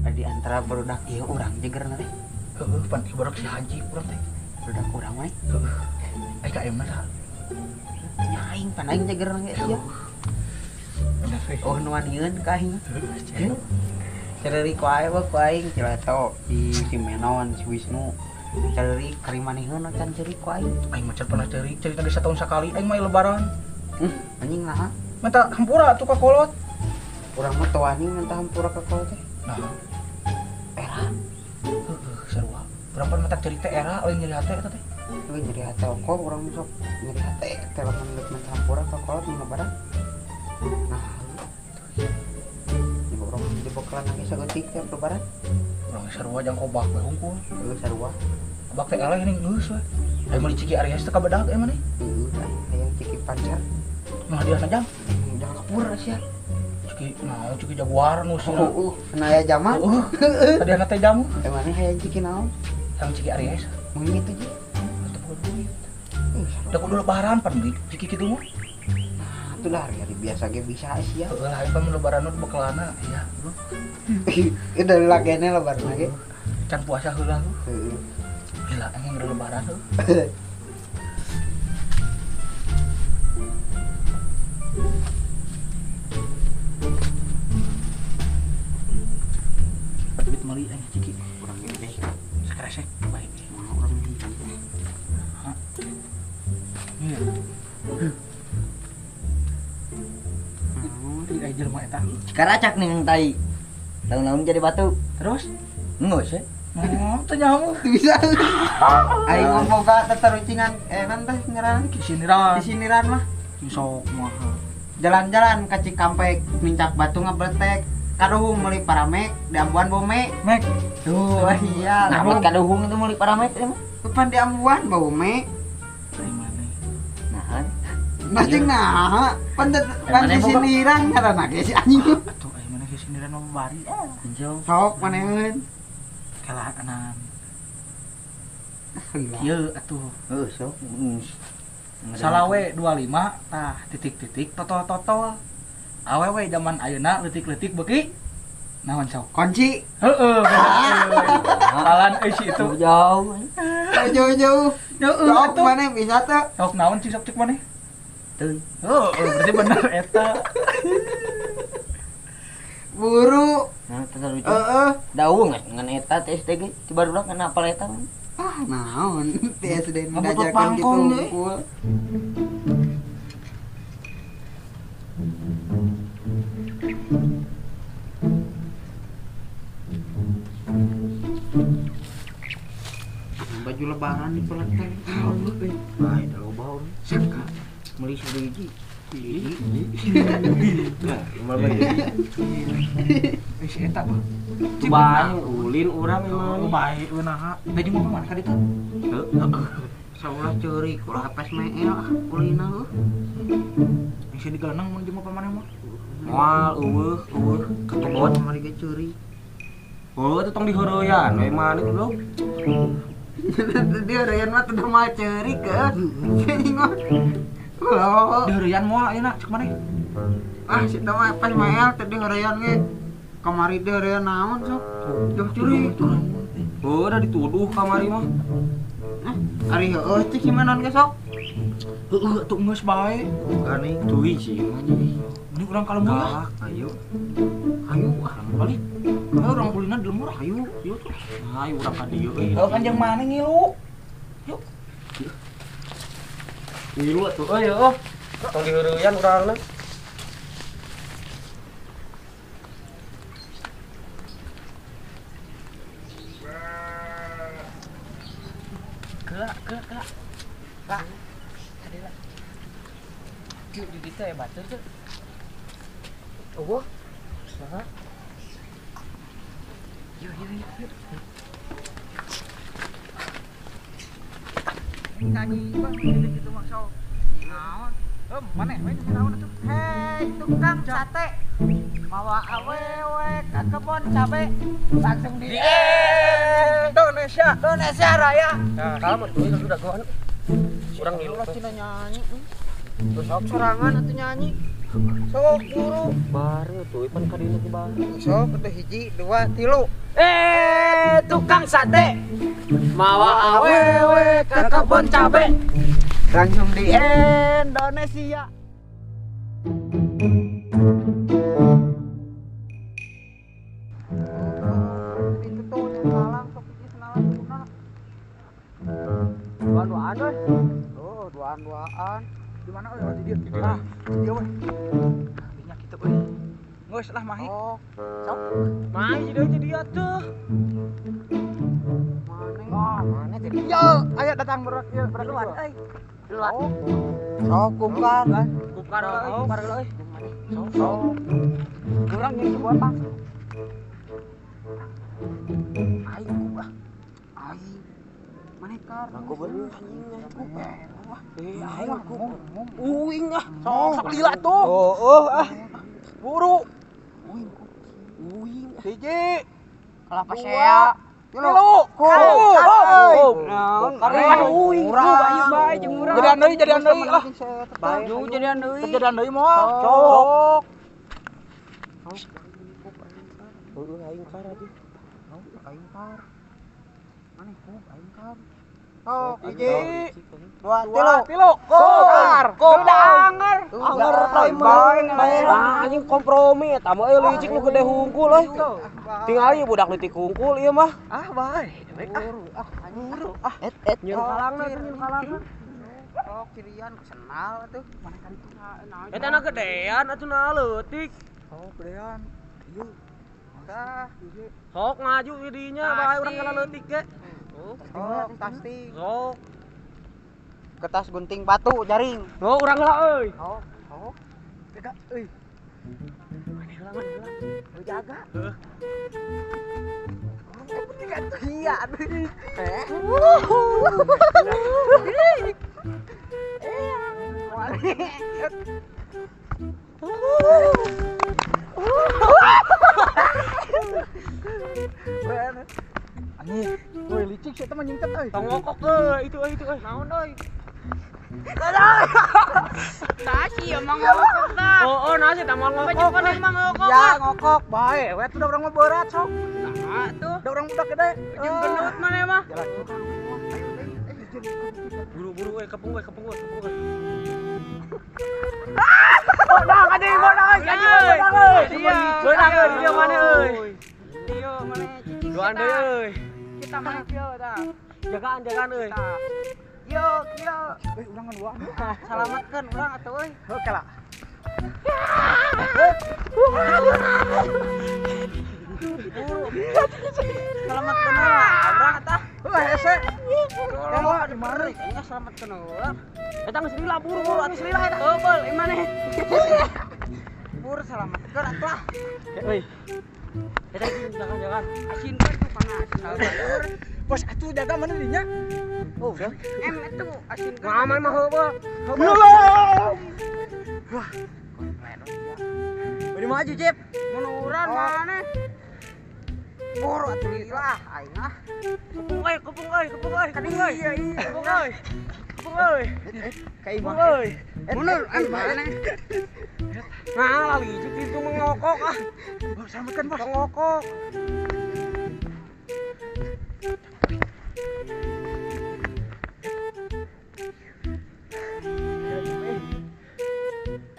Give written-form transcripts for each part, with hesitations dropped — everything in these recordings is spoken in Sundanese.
Di antara barudak ieu urang jegerna teh. Heueuh, pan barudak si Haji urang teh. Barudak urang we. Heueuh. Ai ka emna saha? Nya aing pan aing jegerna ge ieu. Oh nu wanieun ka aing. Heueuh. Ceuri ku aing ku aing cileto di si Menon, si Wisnu. Ceuri karimaneheun can ceuri ku aing. Aing mah can pernah ceuri, ceuri teh satahun sakali aing mah lebaran. Anjing naha? Menta hampura atuh ka kolot. Urang mah teu wani menta hampura ka kolot teh. Nah. Era. Heueuh, sarua. Urang pan menta ceuri teh era lain nyeri hate eta teh. Euy nyeri hate ongkoh urang sok nyeri hate teh lamun geus menta hampura ka kolot mun lebaran. Nah. Ini urang dibekalan lagi saeutik tiap lebaran. Urang sarua jang kobak we hungkul. Heueuh sarua. Kobak teh eleh ning geus we. Aya meuli ciki Aries teh kabedag eh maneh. Heueuh, hayang ciki pancar. Nu hadiahna jang? Jang kapur sia. Ciki naon ciki Jaguar nu sia. Heueuh, cenah aya jama. Heueuh. Hadiahna teh jam. Eh maneh hayang ciki naon? Hayang ciki Aries. Mun kitu ji. Teu boga duit. Da kudu lebaran pan beli ciki kitu mah. Nah, atuh lah hari biasa ge bisa sia. Heueuh lah pan lebaran nu bekelana ya. Ieu da lagene lebaran ge. Can puasa heula. Heueuh. Gila anjing udah lebaran heuh. Duit meuli anjing ciki. Urang gede. Sakresek baik. Mau urang hiji. Hah. Iya. Ih, jelema eta. Cikaracak nih tai. Tahun-tahun jadi batu. Terus? Geus we. Oh, teu nyaho bisa. Aing ngomong ka teterucingan nan teh ngaranna disiniran. Disiniran mah. Sok mah. Jalan-jalan ka Cikampek, mincak batu ngebletek. Kaduhung meuli paramek, diambuan bome. Mek. Tuh, iya. Nah, buat kaduhung itu meuli paramek teh mah. Pan diambuan bome. Ai maneh. Nah. Nah jeung naha? Pan pan disiniran ngaranna ge si anjing. Atuh ai maneh disiniran mah bari. Sok maneheun. Kelahanan. Ieu atuh. Heuh sok. Salawe 25 tah titik-titik totol-totol. Awewe zaman ayeuna leutik-leutik beuki naon sok? Kunci. Heueuh. Alan euy si itu. Jauh. Jauh-jauh. Heueuh atuh maneh bisa teu? Sok naon cik sok cek maneh? Teu. Heueuh berarti bener eta. Buru. Nah, terus. Heeh. Daung ngan eta teh SD ge ti barudak ngan apal eta. Ah, naon ti SD nu diajarkeun kitu unggul. Baju lebaran di peleteng. Ah, eta loba urang. Sangka meuli sabiji. Eh si eta mah. Bae ulin urang emang. Bae we naha. Da jeung mah mana ka ditu? Heuh. Saulah ceurik ulah apes meel ah ulina heuh. Geus digeleneng mun jeung pamaneh mah. Moal eueuh eueuh katobot kamari ge ceurik. Heuh teh tong diheureyan we maneh goblok. Diheureyan mah teu moal ceurik heuh. Anjing mah. Ulah. Diheureyan moal ayeuna cek maneh. Ah si eta mah apes meel teh diheureyan ge. Kamari diheureyan naon sok? Duh ceurik. Heuh da dituduh kamari mah. Ari heueuh cek si Menon ge sok. Heueuh atuh geus bae. Gani teuing sih mah jadi. Mending urang ka lembur lah. Ayo. Ayo ah balik. Ayo urang kulina di lembur ayo. Yuk tuh. Ayo urang ka dieu euy. Heuh kanjeng maneh ngilu. Yuk. Ngilu atuh euy heueuh. Tong diheureyan urangna. Kelak. Lah. Tadi lah. Kieu di ditu aya batur teu? Eueuh. Saha? Yuk. Nyanyi bang gitu-gitu mah sok. Naon? Heuh, maneh we nyanyi naon atuh? Hei, tukang sate. Mawa awewe ka kebon cabe langsung di Indonesia. Indonesia Raya. Nah, kalem atuh ieu udah goan. Urang ngilu lah cina nyanyi. Terus sok sorangan atuh nyanyi. Sok buru. Bareng tuh pan ka dieu bareng. Sok atuh 1 2 3. Eh, tukang sate. Mawa awewe ke kebun cabe. Langsung di Indonesia. Itu tuh senalan sok hiji senalan guna. Duaan-duaan euy. Oh, duaan-duaan. Di mana euy di dieu? Ah, di dieu we. Dinya kitu euy. Geus lah mahi. Oh, sok. Mahi deui di dieu tuh. Mana? Wah, mana teh? Yo, ayo datang berak ieu, berak Duluan euy. Duluan. Sok kumkar. Kumkar euy, kumkar euy. Sok. Kurang yang sebuah tas. Aing ku ah. Aing. Maneh kar. Aku bener anjing aku. Eh, aing ku. Uing ah. Sok sok lila tuh. Oh, ah. Buru. Uing ku. Uing. 1. Kelapa sea. Tilu. Ku. Naon? Aduh, uing. Bae jeung urang. Jadian deui lah. Bae jadian deui. Jadian deui moal. Sok. Heueuh aing kar atuh. Aing kar. Maneh ku aing kar. Sok 1 2 3. Kar. Anger. Anger bae. Anjing kompromi eta mah euy licik nu gede hungkul euy. Tingali budak leutik hungkul ieu mah. Ah bae. Ah, buru ah. Et nyeun kalangna tuh nyeun kalangna. Sok kirian senal atuh. Maneh kan itu naon. Eta na gedean atuh na leutik. Oh, gedean. Ieu. Tah, sok ngaju di dinya bae urang kana leutik ge. Sok tasting. Sok. Kertas gunting batu jaring. Oh, urang heula euy. Sok, sok. Jaga euy. Maneh heula, maneh heula. Lu jaga. Heuh. Iya aduh. Eh. Anjing, woi licik sih teman nyingket euy. Tong ngokok euy, itu euy itu euy. Naon euy? Tasi emang ngokok tah. Oh, nasi tah mau ngokok. Emang ngokok. Ya ngokok bae, we tuh urang mah berat sok. Nah tuh. Da urang budak gede. Jeung gendut maneh mah. Jalan. Buru-buru euy, kepung euy, kepung euy, kepung euy. Bodang anjing, bodang anjing, bodang euy. Beunang euy, di dieu maneh euy. Dieu maneh cicing. Duaan deui euy. Kita maneh kieu tah. Jagaan, jagaan euy. Yo, kieu. Euy, urang ngan duaan. Salametkeun urang atuh euy. Heuh kela. Buru. Selamatkeun heula urang tah. Heuh hese. Kela di mana? Enggak selamatkeun heula. Eta geus lila buru-buru geus lila eta. Heubeul ieu maneh. Buru selamatkeun atuh ah. Euy. Eta jangan-jangan. Asin teh tuh kana asin. Bos atuh jaga mana dinya? Oh, em itu asin. Ngaman mah heubeul. Belum. Wah. Bari maju, Jep. Munuran maneh. Buru atuh lila aing ah. Kepung euy, kepung euy, kepung euy, kepung euy. Iya, iya. Kepung euy. Kepung euy. Ka imah. Kepung euy. Mundur an maneh. Nah, licik itu mengokok ah. Bos selamatkan bos. Mengokok.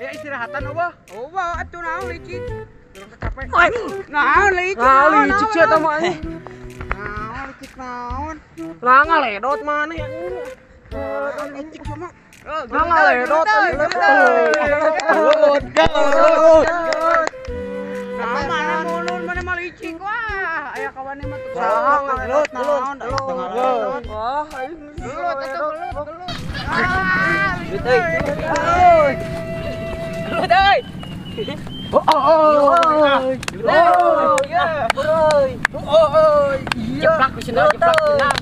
Eh istirahatan eueuh. Eueuh atuh naon licik. Urang teh capek. Naon licik. Nah, licik sih eta mah anjing. Naon licik naon. Lah ngaledot maneh anjing. Licik cuma. Nah ngaledot. Gelut. Nah, mana mulun mana mah licik wah. Aya kawannya mah tuh. Nah, ngaledot naon. Gelut. Wah, aing Gelut atuh gelut gelut. Ah, Gelut euy. Gelut euy. Oh oh oh. Oh, ya. Euy. Oh oh. Iya. Jeplak ku sendal, jeplak sendal.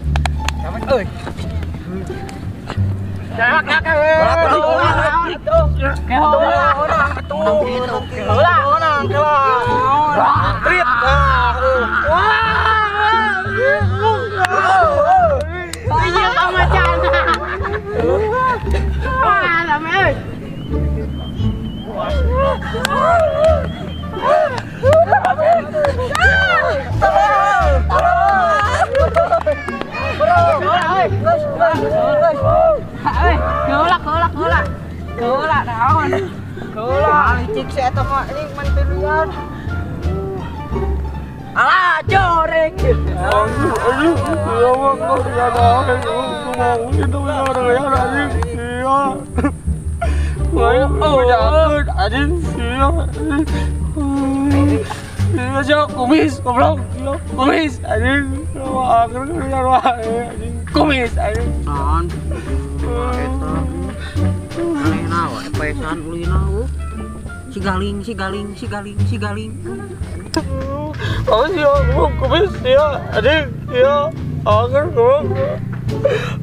Sama euy. Iya. Keula naon? Keula licik si eta mah anjing mantelian. Alah joreng. Kumis, goblok, kumis, anjing, kumis, anjing. Non, eta, aneh naon, epesan ulina, si galing, si galing, si galing, si galing. Oh sih, kumis, ya, anjing, ya, anger, goblok.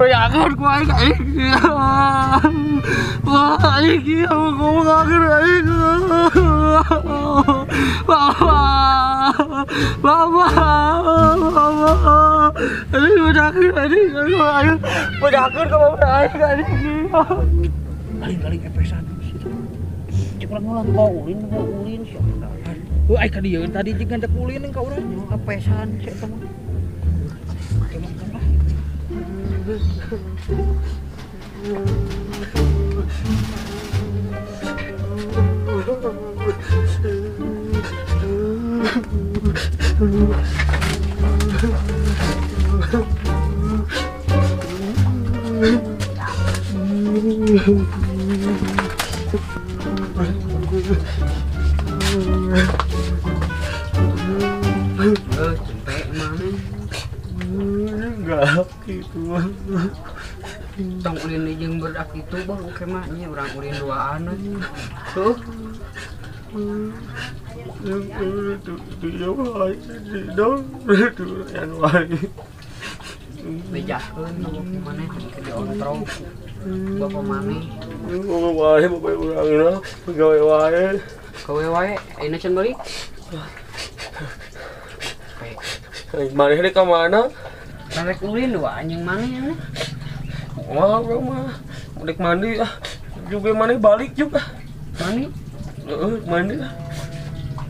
Anger, gua anjing, ya, wah, anjing, ya, gua anger, anjing. Mama, mama, ini udah akhir, kamu akhir, Galing-galing epesan situ. Cek urang ulah bawa ulin siapa. Heuh ai ka dieu tadi jeung ngajak ulin ka urang epesan si eta mah. Make lah. Cempe mana? Enggak gitu. Tong ulin jeung berdak itu bah oke mah nya urang ulin duaan. Tuh. Bejakeun bapak maneh ke diontrong. Bapak maneh. Wae bapak urang gawe wae. Gawe wae, ayeuna can balik. Maneh rek ka mana? Rek ulin dua anjing maneh nya. Wah, urang mah rek mandi ah. Juga maneh balik juga. Mandi? Heeh, mandi lah.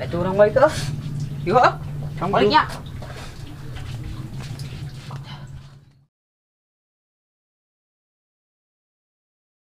Atuh urang balik ah. Yuk ah. Urang baliknya.